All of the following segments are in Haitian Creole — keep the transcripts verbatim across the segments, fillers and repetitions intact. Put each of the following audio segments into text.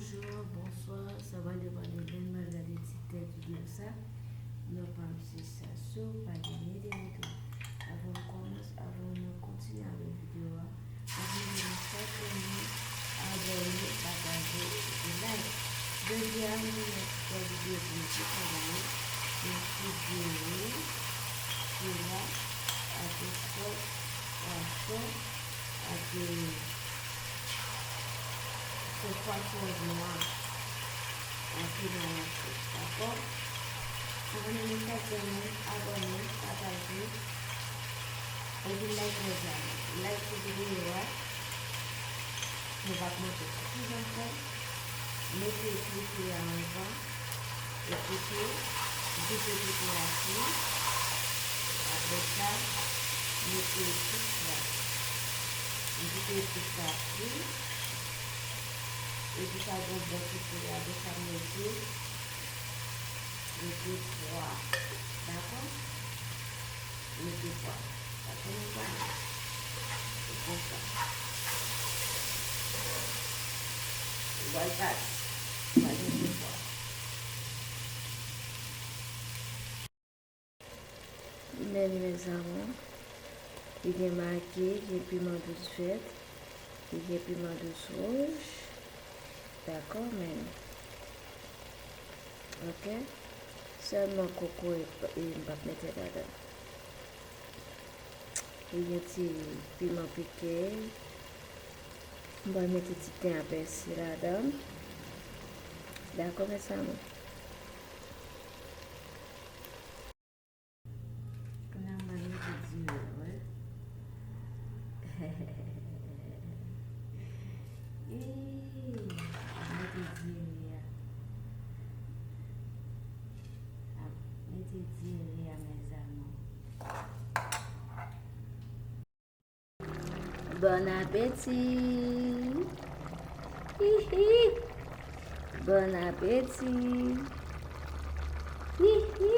Bonjou, bonswa, sa va depann de lè n pral gade ti tèt videyo sa. Non pa m se Sasou, pa gen ni de ni de. Avan m kòmanse, avan mwen kontinye avèk videyo a, anvi di nou chak moun abòne, pataje epi like. Jodi a nou gen yon sipè videyo pou nou tout abòne. Yon ti diri, sila, ak yon sòs pwason, ak yon sòs pwason nwa, ak yon mayon sòs, dakò? Anvan nou met sa, zanmi, abòne, pataje, epi like, mezanmi. Like sou videyo a. Nou va kòmanse. Sa ki jan fè? Mete pete a anvan, epi tou, vide pete a fri. Apre sa, mete epis la. M kite epis la fri. Epi sa gon bon ti fri. Apre sa, m mete, mete pwa. Dakò? Mete pwa. Sa konnen sa. Se konsa. Ou pral pati. Ou pral mete pwa. Men li, mezanmi, li gen magi, gen piman dous vèt, li gen piman dous wouj. Dakò, men. Ok? Sèlman kokoye, e, m p ap mete ladan. Li gen ti piman pike. M pral mete ti ten a pèsi ladan. Dakò, mezanmi? Kounye a m pral mete diri a, wi. Eee, ap mete diri a. Ap mete diri a, mezanmi. Bon apeti! Hihi! Bon apeti! Hihi!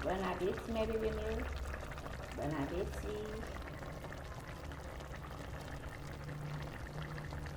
Bon apeti, mes bébés, mes. Bon apeti!